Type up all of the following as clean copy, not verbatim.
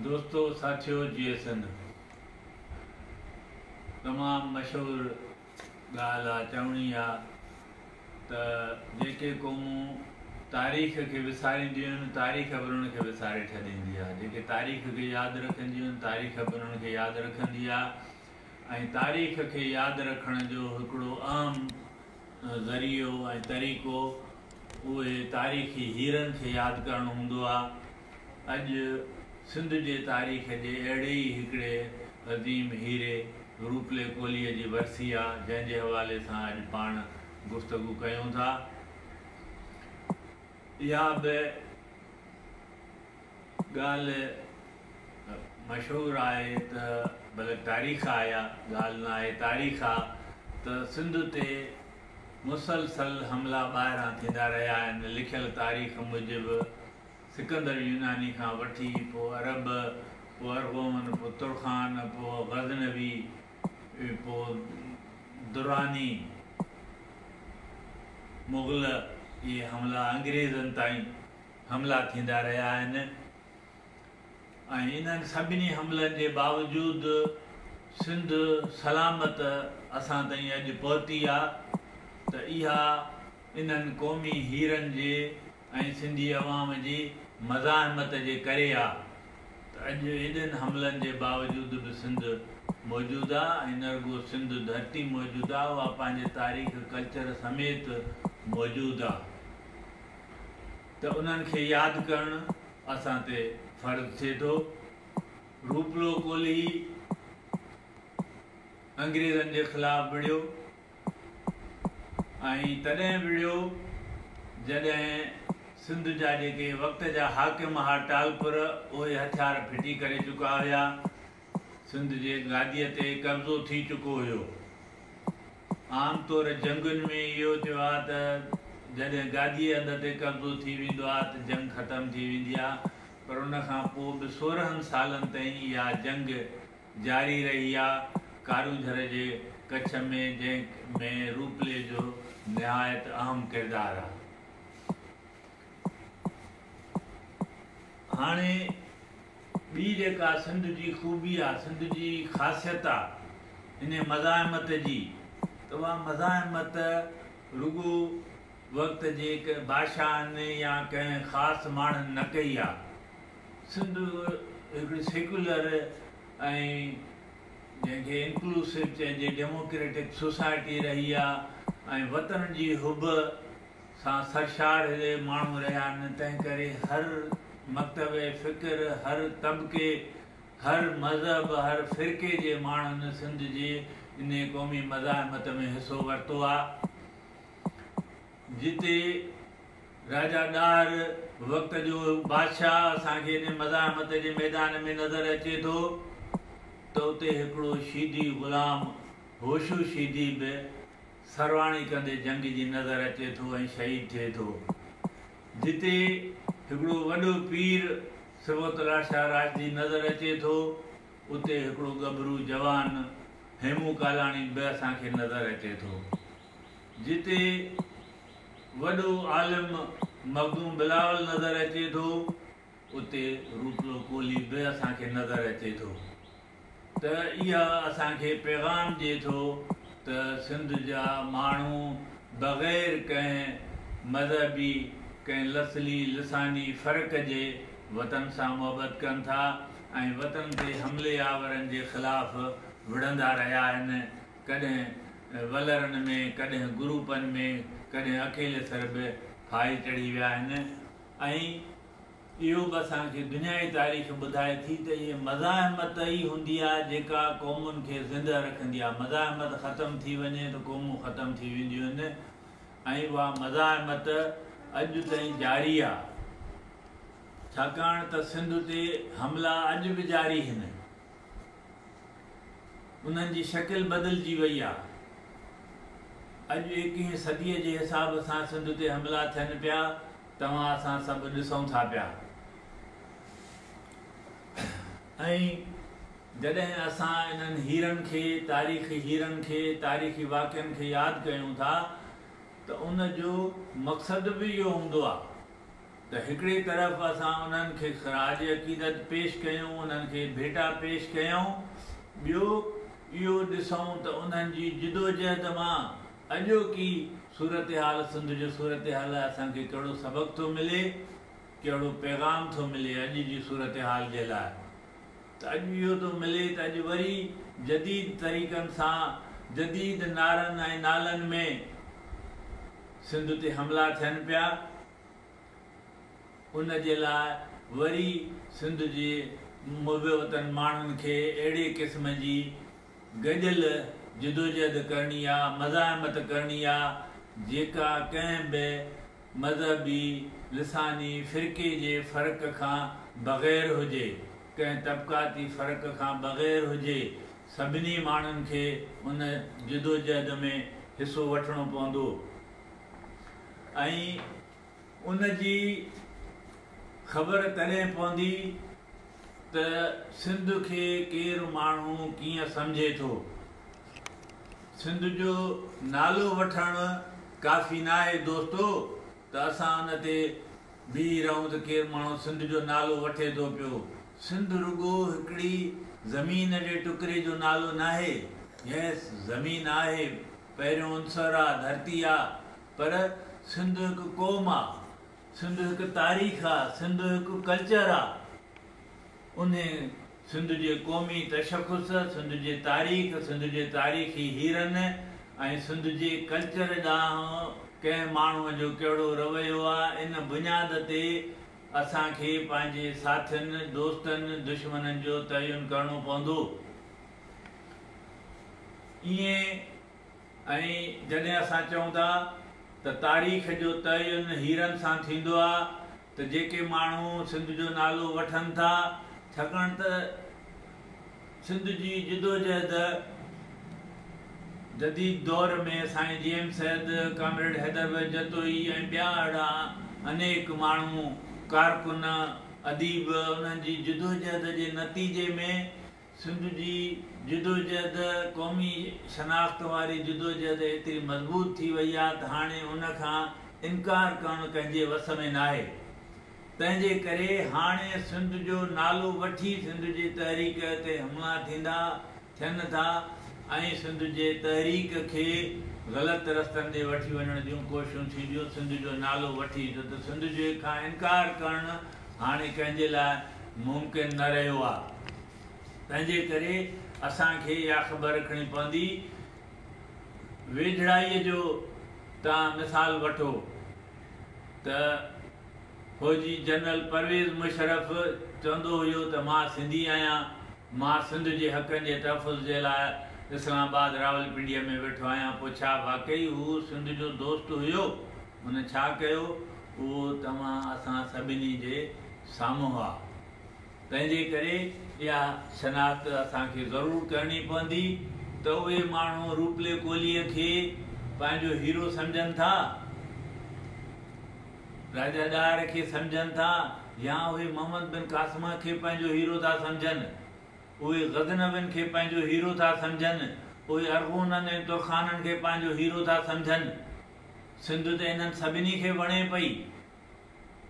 دوستو ساٿيو جيئي سنڌ تمام مشهور ڳالهه آ چوڻي آ ته جيڪي قومون تاريخ کي وسارينديون آهن تاريخ به انهن کي وساري ڇڏيندي آ جيڪي تاريخ کي ياد رکنديون آهن تاريخ به انهن کي ياد رکندي آ ۽ تاريخ کي ياد رکڻ جو هڪڙو اهم ذريعو ۽ طريقو اهي تاريخي هيرن کي ياد ڪرڻ هوندو آ. اڄ سنڌ جي تاريخ جي اهڙي ئي هڪڙي عظيم هيري روپلي ڪولهيء جي ورسي آ، جنهن جي حوالي سان اڄ پاڻ گفتگو ڪيون ٿا. اها به ڳالهه مشهور آهي ته بلڪ تاريخ آهي اها ڳالهه نه آهي تاريخ آ ته سنڌ تي مسلسل حملا ٻاهران ٿيندا رهيا آهن لکيل تاريخ موجب سڪندر يوناني کان وٺي پوء عرب پوء ارغون پوء ترخان پوء غزنوي پوء دراني مغل اهي حملا انگريزن تائين حملا ٿيندا رهيا آهن ۽ انهن سڀني حملن جي باوجود سنڌ سلامت اسان تائين اڄ پهتي آ ته اها انهن قومي هيرن جي ۽ سنڌي عوام جي مزاحمت جي ڪري آ ته اڄ ايڏن حملن جي باوجود به سنڌ موجود آ ۽ نه رڳو سنڌ ڌرتي موجود آ اها پنهنجي تاريخ ڪلچر سميت موجود آ. ته انهن کي ياد ڪرڻ اسان تي فرض ٿئي ٿو. روپلو ڪولهي انگريزن جي خلاف وڙهيو ۽ تڏهن وڙهيو جڏهن سنڌ جا جيڪي وقت جا حاڪم ها ٽالپر اهي هٿيار ڦٽي ڪري چڪا هيا. سنڌ جي گاديء تي قبضو ٿي چڪو هيو. عام طور جنگن ۾ اهو ٿيو آهي ته جڏهن گاديء هنڌ تي قبضو ٿي ويندو آهي ته جنگ ختم ٿي ويندي آهي پر ان کان پوء به 16 سالن تائين اها جنگ جاري رهي آهي ڪارونجهر جي ڪڇ ۾ جنهن ۾ روپلي جو نهايت اهم ڪردار آهي. هاڻي ٻي جيڪا سنڌ جي خوبي آ، سنڌ جي خاصيت آ انهي مزاحمت جي ته اها مزاحمت رڳو وقت جي ڪنهن بادشاهن يا ڪنهن خاص ماڻهن نه ڪئي آ. سنڌ هڪڙي سيڪيولر ۽ جنهن کي انڪلوسو چئجي ڊيموڪريٽڪ سوسائٽي رهي آ ۽ وطن جي حب سان سرشار هتي ماڻهو رهيا آهن، تنهن ڪري هر مڪتبه فڪر، هر طبقي، هر مذهب، هر فرقي جي ماڻهن سنڌ جي انهي قومي مزاحمت ۾ حصو ورتو آ. جتي راجا ڏاهر وقت جو بادشاهه اسان کي انهي مزاحمت جي ميدان ۾ نظر اچي ٿو ته اتي هڪڙو شيدي غلام هوشو شيدي به سرواڻي ڪندي جنگ جي نظر اچي ٿو ۽ شهيد ٿئي ٿو. جتي هڪڙو وڏو پير صبغت الله شاهه راشدي نظر اچي ٿو، اتي هڪڙو ڳڀرو جوان هيمون ڪالاڻي به اسان کي نظر اچي ٿو. جتي وڏو عالم مخدوم بلاول نظر اچي ٿو، اتي روپلو ڪولهي به اسان کي نظر اچي ٿو. ته اها اسان کي پيغام ڏئي ٿو ته سنڌ جا ماڻهو بغير ڪنهن مذهبي، ڪنهن نسلي، لساني فرق جي وطن سان محبت ڪن ٿا ۽ وطن تي حملي آورن جي خلاف وڙهندا رهيا آهن، ڪڏهن ولرن ۾، ڪڏهن گروپن ۾، ڪڏهن اڪيلي سر به ڦاهي چڙهي ويا آهن ۽. اهو به اسان کي دنيائي تاريخ ٻڌائي ٿي ته اهي مزاحمت ئي هوندي آهي جيڪا قومن کي زنده رکندي آهي. مزاحمت ختم ٿي وڃي ته قومون ختم ٿي وينديون آهن ۽ اها مزاحمت اڄ تائين جاري آهي. ڇاڪاڻ ته سنڌ تي حملا اڄ به جاري هن. انهن جي شڪل بدلجي وئي آهي. اڄ ايڪيهين صديء جي حساب سان سنڌ تي حملا ٿين پيا. توهان اسان سڀ ڏسون ٿا پيا ۽ جڏهن اسان انهن هيرن کي، تاريخي هيرن کي، تاريخي واقعن کي ياد ڪيون ٿا ته ان جو مقصد به اهو هوندو آهي ته هڪڙي طرف اسان انهن کي خراج عقيدت پيش ڪيون، انهن کي ڀيٽا پيش ڪيون، ٻيو اهو ڏسون ته انهن جي جدوجهد مان اڄوڪي صورتحال، سنڌ جي صورتحال لاء اسان کي ڪهڙو سبق ٿو ملي، ڪهڙو پيغام ٿو ملي اڄ جي صورتحال جي لاء. ته اڄ اهو ٿو ملي ته اڄ وري جديد طريقن سان جديد نعرن ۽ نالن ۾ سنڌ تي حملا ٿين پيا. ان جي لاء وري سنڌ جي محب وطن ماڻهن کي اهڙي قسم جي گڏيل جدوجهد ڪرڻي آ، مزاحمت ڪرڻي آ، جيڪا ڪنهن به مذهبي، لساني فرقي جي فرق کان بغير هجي، ڪنهن طبقاتي فرق کان بغير هجي، سڀني ماڻهن کي ان جدوجهد ۾ حصو وٺڻو پوندو ۽ ان جي خبر تڏهن پوندي ته سنڌ کي ڪير ماڻهو ڪيئن سمجهي ٿو. سنڌ جو نالو وٺڻ ڪافي ناهي دوستو ته اسان ان تي بيهي رهون ته ڪير ماڻهو سنڌ جو نالو وٺي ٿو پيو. سنڌ رڳو هڪڙي زمين جي ٽڪري جو نالو ناهي. يس زمين آهي، پهريون عنصر آ، ڌرتي آ، پر سنڌ هڪ قوم آ، سنڌ هڪ تاريخ آ، سنڌ هڪ ڪلچر آ. انهي سنڌ جي قومي تشخص، سنڌ جي تاريخ، سنڌ جي تاريخي هيرن ۽ سنڌ جي ڪلچر ڏانهن ڪنهن ماڻهوء جو ڪهڙو رويو آ، ان بنياد تي اسان کي پنهنجي ساٿين، دوستن، دشمنن جو تعين ڪرڻو پوندو. ائين ۽ جڏهن اسان چئون ٿا ته تاريخ جو تعين هيرن سان ٿيندو آ ته جيڪي ماڻهو سنڌ جو نالو وٺن ٿا ڇاڪاڻ ته سنڌ جي جدوجهد جديد دور ۾ سائين جي ايم سيد، ڪامريڊ حيدر بخش جتوئي ۽ ٻيا اهڙا انيڪ ماڻهو، ڪارڪن، اديب انهن جي جدوجهد جي نتيجي ۾ سنڌ جي جدوجهد، قومي شناخت واري جدوجهد ايتري مضبوط ٿي وئي آ ته هاڻي ان کان انڪار ڪرڻ ڪنهن جي وس ۾ ناهي. تنهن جي ڪري هاڻي سنڌ جو نالو وٺي سنڌ جي تحريڪ تي حملا ٿيندا ٿين ٿا ۽ سنڌ جي تحريڪ کي غلط رستن ڏي وٺي وڃڻ جون ڪوششون ٿينديون سنڌ جو نالو وٺي ڇو ته سنڌ جي کان انڪار ڪرڻ هاڻي ڪنهن جي لاء ممڪن نه رهيو آ. تنهنجي ڪري اسان کي اها خبر رکڻي پوندي. ويجهڙائيء جو توهان مثال وٺو ته فوجي جنرل پرويز مشرف چوندو هيو ته مان سنڌي آهيان، مان سنڌ جي حقن جي تحفظ جي لاء اسلام آباد راولپنڊيء ۾ ويٺو آهيان، پوء ڇا واقعي هو سنڌ جو دوست هيو؟ هن ڇا ڪيو اهو توهان اسان سڀني جي سامهون آ. تنهنجي ڪري اها شناخت اسان کي ضرور ڪرڻي پوندي ته اهي ماڻهو روپلي ڪولهيء کي پنهنجو هيرو سمجهن ٿا، راجا ڏاهر کي سمجهن ٿا يا اهي محمد بن قاسم کي پنهنجو هيرو ٿا سمجهن، اهي غزنوين کي پنهنجو هيرو ٿا سمجهن، اهي ارغونن ۽ ترخانن کي پنهنجو هيرو ٿا سمجهن. سنڌ ته انهن سڀني کي وڻي پئي.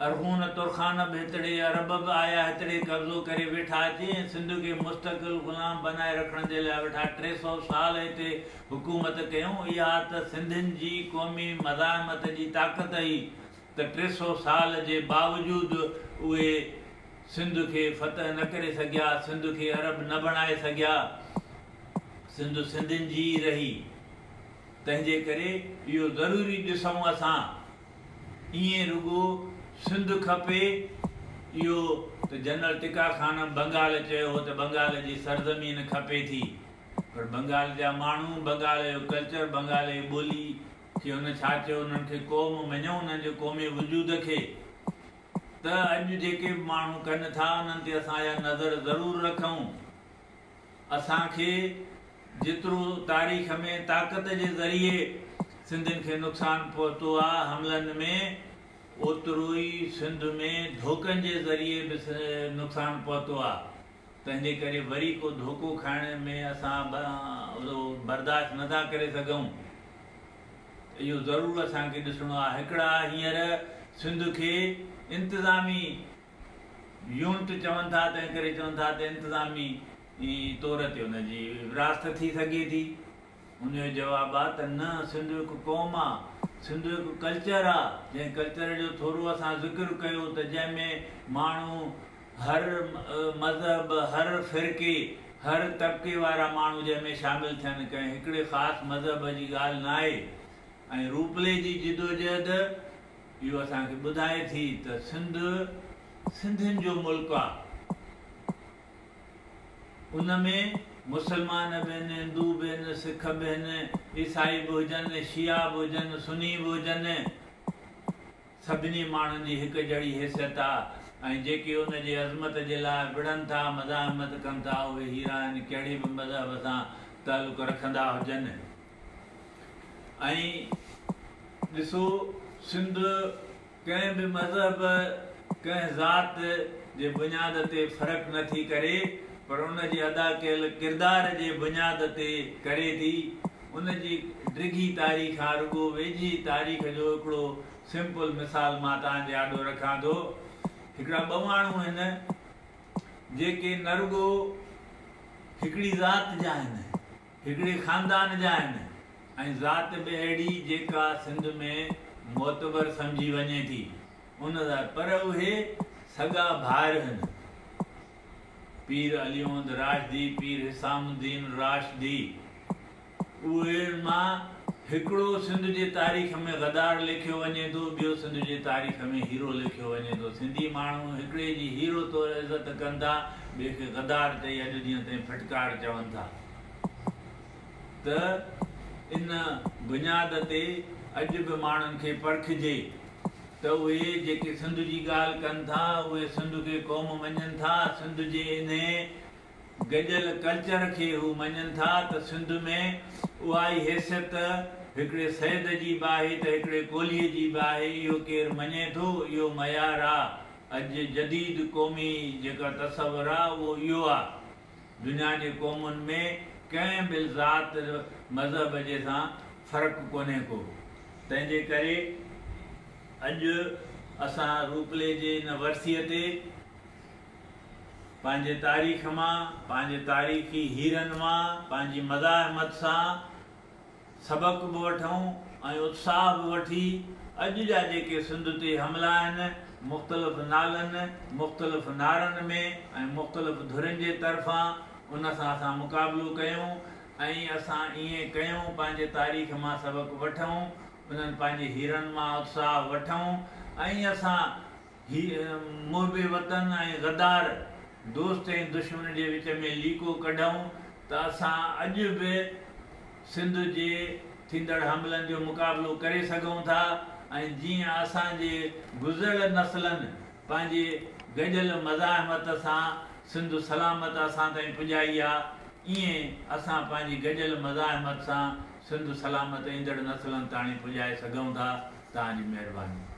ارغون ترخان به هتڙي، عرب به آيا هتڙي قبضو ڪري ويٺا اچي ۽ سنڌ کي مستقل غلام بنائي رکڻ جي لاء ويٺا 300 سال هتي حڪومت ڪيون. اها ته سنڌين جي قومي مزاحمت جي طاقت هئي ته 300 سال جي باوجود اهي سنڌ کي فتح نه ڪري سگهيا، سنڌ کي عرب نه بڻائي سگهيا، سنڌ سنڌين جي ئي رهي. تنهنجي ڪري اهو ضروري ڏسون اسان ائين رڳو سنڌ کپي اهو ته جنرل ٽڪا خان بنگال چيو هو ته بنگال جي سرزمين کپي ٿي پر بنگال جا ماڻهو بنگال جو ڪلچر بنگال جي ٻولي کي هن ڇا چيو انهن کي قوم مڃون انهن جي قومي وجود کي ته اڄ جيڪي به ماڻهو ڪن ٿا انهن تي اسان اها نظر ضرور رکون. اسان کي جيترو تاريخ ۾ طاقت جي ذريعي سنڌين کي نقصان پهتو آ حملن ۾ اوترو ئي سنڌ ۾ ڌوڪن جي ذريعي به نقصان پهتو آ تنهنجي ڪري وري ڪو ڌوڪو کائڻ ۾ اسان اهو برداشت نه ٿا ڪري سگهون اهو ضرور اسان کي ڏسڻو آ هڪڙا هينئر سنڌ کي انتظامي يونٽ چون ٿا، تنهن ڪري چون ٿا ته انتظامي طور تي ان جي ورهاست ٿي سگهي ٿي. ان جو جواب آ ته نه، سنڌ هڪ قوم آ، سنڌ هڪ ڪلچر آ، جنهن ڪلچر جو ٿورو اسان ذڪر ڪيو ته جنهن ۾ ماڻهو هر مذهب، هر فرقي، هر طبقي وارا ماڻهو جنهن ۾ شامل ٿين، ڪنهن هڪڙي خاص مذهب جي ڳالهه ناهي ۽ روپلي جي جدوجهد اهو اسان کي ٻڌائي ٿي ته سنڌ سنڌين جو ملڪ آ. ان ۾ مسلمان به هن، هندو به هن، سک به هن، عيسائي به هجن، شيعا به هجن، سني به هجن، سڀني ماڻهن جي هڪ جهڙي حيثيت آ ۽ جيڪي ان جي عظمت جي لاء وڙهن ٿا، مزاحمت ڪن ٿا، اهي هيرا آهن، ڪهڙي به مذهب سان تعلق رکندا هجن. ۽ ڏسو سنڌ ڪنهن به مذهب، ڪنهن ذات جي بنياد تي فرق نه ٿي ڪري پر ان جي ادا ڪيل ڪردار جي بنياد تي ڪري ٿي. ان جي ڊگهي تاريخ آ، رڳو ويجهي تاريخ جو هڪڙو سمپل مثال مان توهان جي آڏو رکان ٿو. هڪڙا ٻه ماڻهو آهن جيڪي نه رڳو هڪڙي ذات جا آهن، هڪڙي خاندان جا آهن ۽ ذات به اهڙي جيڪا سنڌ ۾ معتبر سمجهي وڃي ٿي ان ذات پر اهي سڳا ڀائر هن پير علي محمد راشدي پير حسام الدين راشدي اهي مان هڪڙو سنڌ جي تاريخ ۾ غدار ليکيو وڃي ٿو ٻيو سنڌ جي تاريخ ۾ هيرو ليکيو وڃي ٿو سنڌي ماڻهو هڪڙي جي هيرو طور عزت ڪن ٿا ٻئي کي غدار چئي اڄ ڏينهن تائين ڦٽڪار چون ٿا ته ان بنياد تي اڄ به ماڻهن کي پرکجي ته اهي جيڪي سنڌ جي ڳالهه ڪن ٿا اهي سنڌ کي قوم مڃن ٿا سنڌ جي انهي گڏيل ڪلچر کي هو مڃن ٿا ته سنڌ ۾ اها ئي حيثيت هڪڙي سيد جي به آهي ته هڪڙي ڪولهيء جي به آهي اهو ڪير مڃي ٿو اهو معيار آ اڄ جديد قومي جيڪا تصور آ اهو اهو آ دنيا جي قومن ۾ ڪنهن به ذات مذهب جي سان فرق ڪونهي ڪو تنهن جي ڪري اڄ اسان روپلي جي ان ورسيء تي پنهنجي تاريخ مان پنهنجي تاريخي هيرن مان پنهنجي مزاحمت سان سبق به وٺون ۽ اتساهه به وٺي اڄ جا جيڪي سنڌ تي حملا آهن مختلف نالن، مختلف نعرن ۾ ۽ مختلف ڌرين جي طرفان ان سان اسان مقابلو ڪيون ۽ اسان ائين ڪيون پنهنجي تاريخ مان سبق وٺون انهن پنهنجي هيرن مان اتساهه وٺون ۽ اسان هي محب وطن ۽ غدار، دوست ۽ دشمن جي وچ ۾ ليڪو ڪڍون ته اسان اڄ به سنڌ جي ٿيندڙ حملن جو مقابلو ڪري سگهون ٿا ۽ جيئن اسان جي گذريل نسلن پنهنجي گڏيل مزاحمت سان سنڌ سلامت اسان تائين پڄائي آ ايئن اسان پنهنجي گڏيل مزاحمت سان سنڌ سلامت ايندڙ نسلن تاڻي پڄائي سگهون ٿا. توهان جي مهرباني.